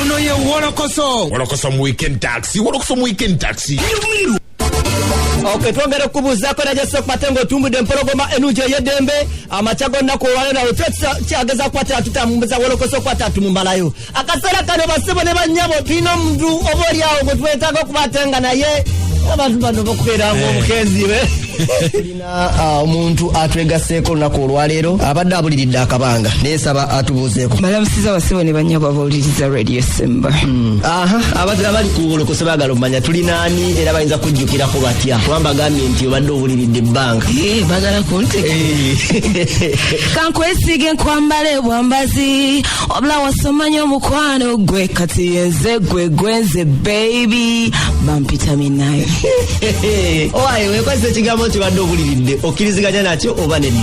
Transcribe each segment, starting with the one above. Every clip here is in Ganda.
Ono ye Wolokoso. Wolokoso mu weekend taxi, Wolokoso mu weekend taxi. Ok, twongera okubuuzaako najasa okukwate ng'otumbudde empologoma ennungi ey'eddembe amakya g'olunaku olwaleero. Kyageza kukwatira tutambuza Wolokoso okukwata tumumalayo akaseera kano. Basebo ne bannyabo, tulina omuntu oba oli awo gwe twetaaga okuba ate nga naye abantu bano bokubeera ngaomukenzi be. Tulina omuntu atwegaseeko olunaku olwaleero, abadde abuliridde akabanga, naye saba atubuuzeeko. Balamusiza abasibo ne bannyabo abawuliriza Radio Simba. Aha, abali ku Wolokoso baagala omanya tulinaani era bayinza kujjukirako batya, kuba mbagambye nti obadde obuliridde ebbanga. Eh, bagala kunteka. Kankwesiige, nkwambale bwambazi, wabula wasomanya omukwano gwe kati yenze gwe gwenze baby, bampita Minayo. Owaye, wekozesa ekigambo nti badde obuliridde, okkiriziganya nakyo oba nedda?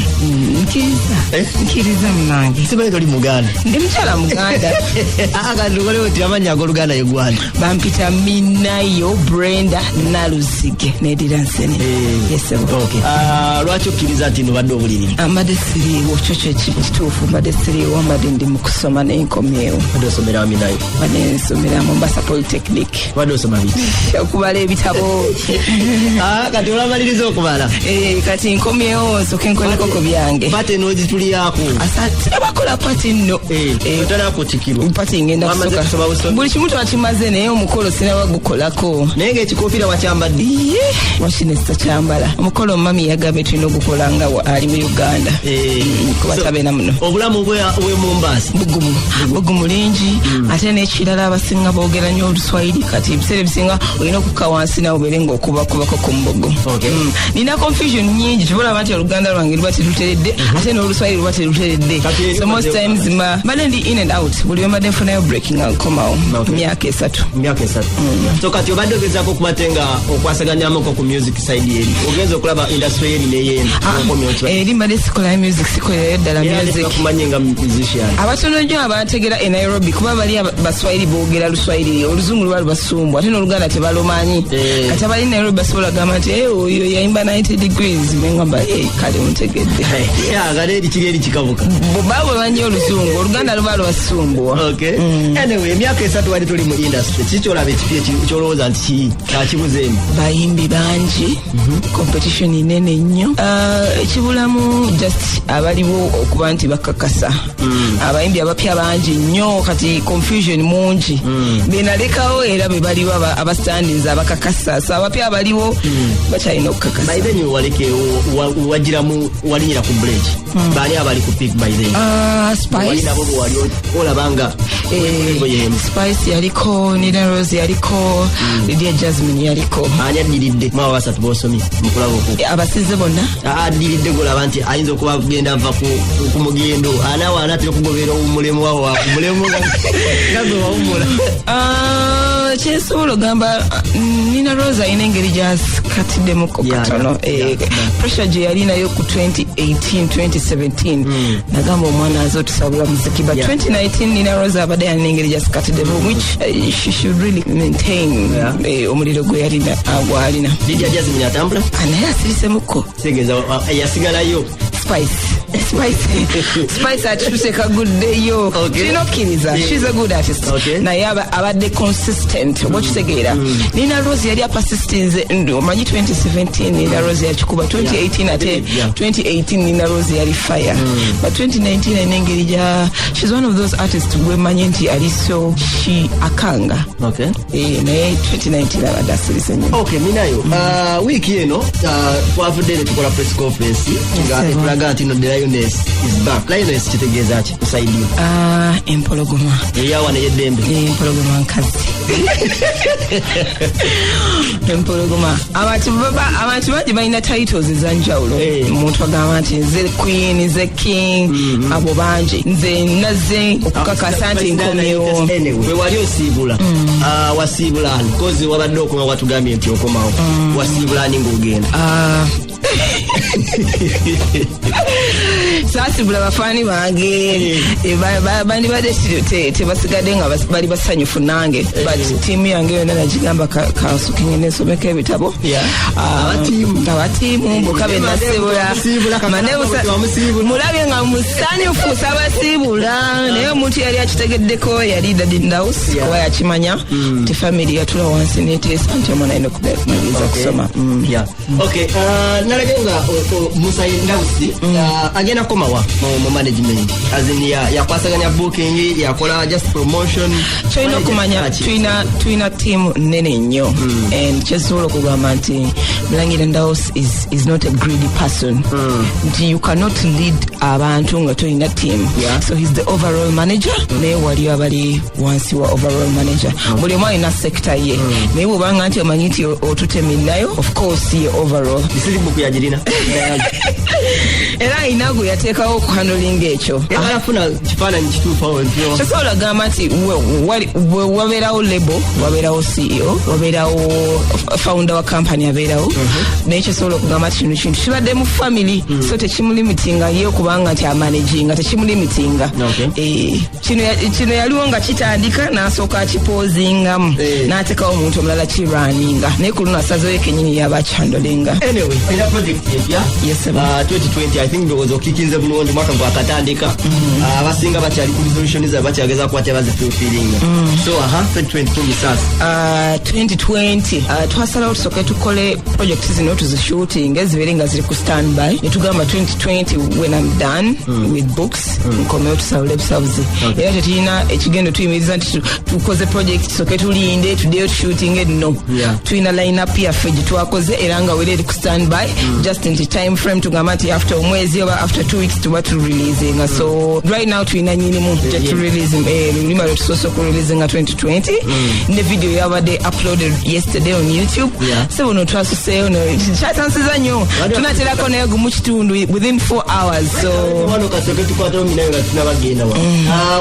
Nkiriza. Eh? Nkiriza munange. Simanyi toli Muganda? Ndi mukyala Muganda. Kati tukolewo nti amannya ag'Oluganda ye gwani? Bampita Minayo Brenda Naluzige, nedira nsene yesebo. Okay. Ah, lwaki okkiriza nti no badde obuliridde? Mbadde siriiwo, kyo kyo kituufu, mbadde siriiwo, mbadde ndi mu kusoma naye nkomyewo. Badde osomera, Minayo? Mbadde nsomera Mombasa Polytechnic. Badde osoma biki? Okubala ebitabo. Ah, kati olamaliriza okubala? Eh, kati nkomyewo nsooke nkoleko ku byange. Party n'ogitulyako? Abakola party nno. Eh, Otanakutikirwa? Party ngenda Wamaze kusoka. kusoma busomi? Buli kimu twakimaze, naye omukolo sinaba gukolako. Naye ng'ekikofiira wakyambadde? Iye, wakine sitakyambala omukolo. Mami yagambye tulina ogukola nga ali mu Uganda. Kuba tabeera muno. Obulamu bwe Mombasa? Bugumu, bugumu lingi. Ate n'ekirala, abasinga boogera nnyo Oluswayiri. Kati ebiseera ebisinga olina okukka wansi nawe obeere ng'okubakubako ku mbogo. Nina confusion nyingi, kibalaba nti Oluganda lwange luba teruteredde, ate n'Oluswayiri luba teruteredde. So most times ma mbadde ndi in and out. Buli lwe mbadde nfunayo break nga nkomawo. Myaka 3. Myaka 3. So kati obadde ogezaako okubate nga okwasaganyamuko ku music side eri, ogenza okulaba industry yeri neyeno. Eri mbadde sikolayo music, sikolerayo ddala music. Kumanye nga musician. Abatono nnyo abantegera e Nairobi, kuba bali Baswahili boogera Luswahili, Oluzungu luba lubasumbwa, ate n'Oluganda tebalumanyi. Kati abali Nairobi basobola gamba nti, "Eh, oyo yayimba 90 degrees," nengamba, "Eh, kale muntegedde." Kale eri kiri eri kikabuka. Baba bamanyi Oluzungu, Oluganda luba lubasumbwa. Okay. Anyway, emyaka 3 wali tuli mu industry, kiki kyolaba ekipya kyolowooza nti kibuzeemu? Bayimbi bangi, competition nene nnyo. Ah, ekibulamu just abaliwo okuba nti bakakasa. Abayimbi abapya bangi nnyo, kati confusion mungi. Benalekawo era be baliwo abastandings abakakasa, so abapya abaliwo bakyalina okukakasa. By then waleke wagiramu walinyira ku break, baani abali ku peak by then? Ah, wali Spice. Nabo bwe wali olaba nga Eh, yemu. Spice yaliko, Nina Rose yaliko, Lydia Jasmine yaliko. Ani addiridde mu abo basatu bosomye mukulaba oku? Abasize bonna? Addiridde golaba nti ayinza okuba genda ava ku mugendo anaawe anaatera okugobera omulemu wawo, omulemu nga gwe wawumula. Ah, kyensobola ogamba, Nina Rose alina engeri gyasikatiddemuko katono. Eh, pressure gye yali nayo ku 2018 2017, nagamba omwana aze otusabula muziki, but 2019 Nina Rose abadde alina engeri gyasikatiddemu, which she should really maintain. Eh, omuliro gwe yalina, gwalina. Lydia Jasmine atambula? Ah, naye asirisemuko. Kitegeeza yasigalayo. Spice, Spice, Spice atuse kaguddeyo. Tulina okkiriza, she's a good artist. Naye abadde consistent, oba okitegeera. Nina Rose yali apersistinze, omanyi 2017 Nina Rose yakikuba, 2018 ate. 2018 Nina Rose yali fire, but 2019 alina engeri gya, she's one of those artists gwemanyi nti ali so she akanga. Eh, naye 2019 abadde asirise nnyo. Okay, Minayo, wiiki eno twavudde ne tukola press conference nga Yes, etulaga nti no, the lioness is back. Lioness kitegeeza ki ku side yo? Ah, empologoma. Eyawa neyeddembe. Empologoma nkazi, empologoma. Abantu bangi balina titles ezanjawulo. Omuntu agamba nti nze queen, nze king, abo bangi. Nze nazze okukakasa nti nkomyewo. Anyway, bwe wali osiibula, wasiibula ani? Kozi wabadde okoma, watugambye nti okomawo, wasiibula ani ng'ogenda? Ah. Saasibula bafaani bange. Bandibadde tebasigadde nga bali basanyufu nange, but tiimu yange yonna nagigamba kansuke ngende nsomeko ebitabo. Ah, abatiimu mbuka benasibula. Mulabye nga musanyufu, sabasiibula, naye omuntu yali akitegeddeko yali Daddy Ndaus, kuba yakimanya nti family yatula wansi neteesa nti omwana alina okumaliriza kusoma. Okay, nalabye nga Musa Ndausi agenda komawa mu management, as in yakwasaganya booking, yakola just promotion? Kyolina okumanya, tulina team nene nnyo, and kyesobola okugamba nti Mulangira Ndaus is not a greedy person, nti you cannot lead abantu nga tolina team. So he's the overall manager, naye waliyo abali wansi wa overall manager. Buli omu alina sector ye, naye bwobanga nti omanyi nti otuteminayo, of course ye overall. Disiribuku yagirina. Era alina gwe yateekawo okuhandlinga ekyo. Alafuna kifaananyi kituufu awo nti Tosobola gamba nti we wabeerawo label, wabeerawo CEO, wabeerawo founder wa company abeerawo, naye kyosobola okugamba nti kino kintu kibadde mu family, so tekimulimitinga ye okubanga nti amanaginga, tekimulimitinga. Eh, kino yaliwo nga kitandika, n'asooka akipoozingamu, n'ateekawo omuntu omulala kirwaninga, naye ku luno asazeewo kenyini yaba akihandlinga. Anyway, olina project empya? Yes, sir. 2020, I think ndowooza okikinze bulungi, mwaka gwakatandika. Abasinga bakyali ku resolution zaabwe, bakyageza kuba bazifulfillinga, so aha, 2022 misasi. 2020, twasalawo tusooke tukole project zino, tuzishooting, zibeere nga ziri ku standby, netugamba 2020 when I'm done with books, nkomewo tusabule busabuzi. Era tetulina ekigendo tuyimiriza nti tukoze project tusooke tulinde tuddeyo tushooting, no. Tulina line up yaffe gye twakoze era nga wera eri ku standby, just nti time frame tugamba nti after omwezi oba after 2 weeks tuba tureleasinga. So right now tulina nyinimu gye tureleasing, lulima lwe tusoose okureleasinga 2020, ne video yabadde uploaded yesterday on YouTube. So buno twasuseeyo, no kyatansiza nnyo, tunaterako naye gumu kitundu within 4 hours, so Wano kasooke tukwatawo minayo nga tunabagenda wa.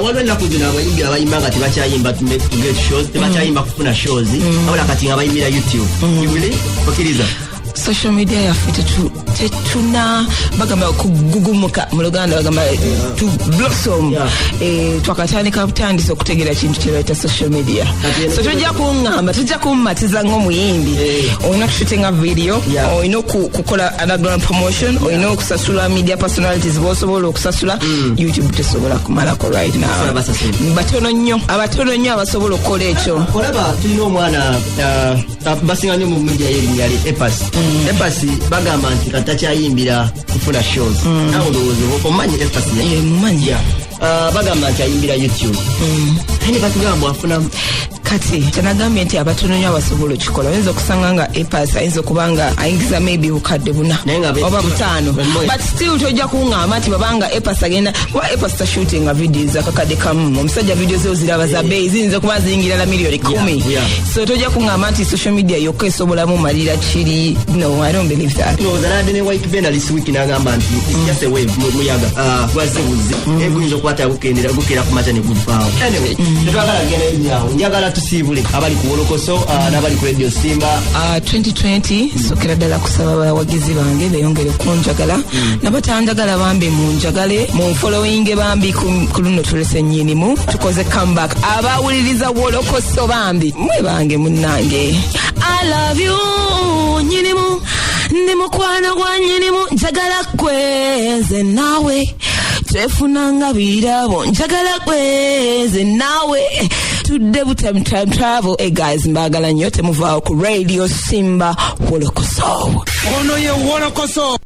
Waliwo ennaku zino abayimbi abayimba nga tebakyayimba to get shows, tebakyayimba kufuna shows, wabula kati nga bayimbira YouTube. You believe? Okkiriza? Social media yaffe tetuna bagamba kugugumuka mu Luganda, bagamba to blossom. Eh, twakatandika butandisa okutegeera kintu kyebaita social media. So tojja kuŋŋamba, tojja kummatiza ng'omuyimbi. Olina kushootinga video, olina kukola underground promotion, olina okusasula media personalities bosobola okusasula. YouTube tesobola kumalako right now. Osobola basasula. Batono nnyo, abatono nnyo abasobola okukola ekyo. Olaba tulina omwana, basinga nnyo mu media y'erinnya lye Epas. Epas bagamba nti katakyayimbira kufuna shows. Nawe ndowooza omanyi Epas? Eh, mumanyi. Yeah. Bagamba nti ayimbira YouTube, naye ne batugamba bwafuna Kati kyenagambye nti abatono nnyo abasobola okikola. Oyinza okusanga nga Epas ayinza okuba nga ayingiza maybe 4,000 Naye nga oba 5,000, but still tojja kuŋŋamba nti babanga Epas agenda kuba Epas tashootinga videos akakadde kamu. Omusajja video ze oziraba za bbeeyi, ziyinza kuba ziyingira la miliyoni 10. So tojja kuŋŋamba nti social media yokka esobola mumalira kiri. No, I don't believe that. Ndowooza nadde ne White Bena this week n'agamba nti it's just a wave, muyaga. Gwazze buzzi, naye guyinza okukwata gukendera gukera ku makya ne guvaawo. Anyway, tetwagala kugenda nnyo, njagala tusiibule abali ku Wolokoso, n'abali ku Radio Simba. 2020 sokera ddala kusaba abawagizi bange beyongere okunjagala, nabatanjagala bambi munjagale, munfollowinge bambi. Ku luno tulese nnyinimu, tukoze comeback. Abawuliriza Wolokoso bambi mwe bange munnange, I love you nnyinimu, ndi mukwano gwa nnyinimu, njagala kweze naawe twefunanga birabo, njagala kweze naawe tudde butem time travel. Hey guys, mbagala nnyo, temuvaawo ku Radio Simba. Wolokoso. Ono ye Wolokoso.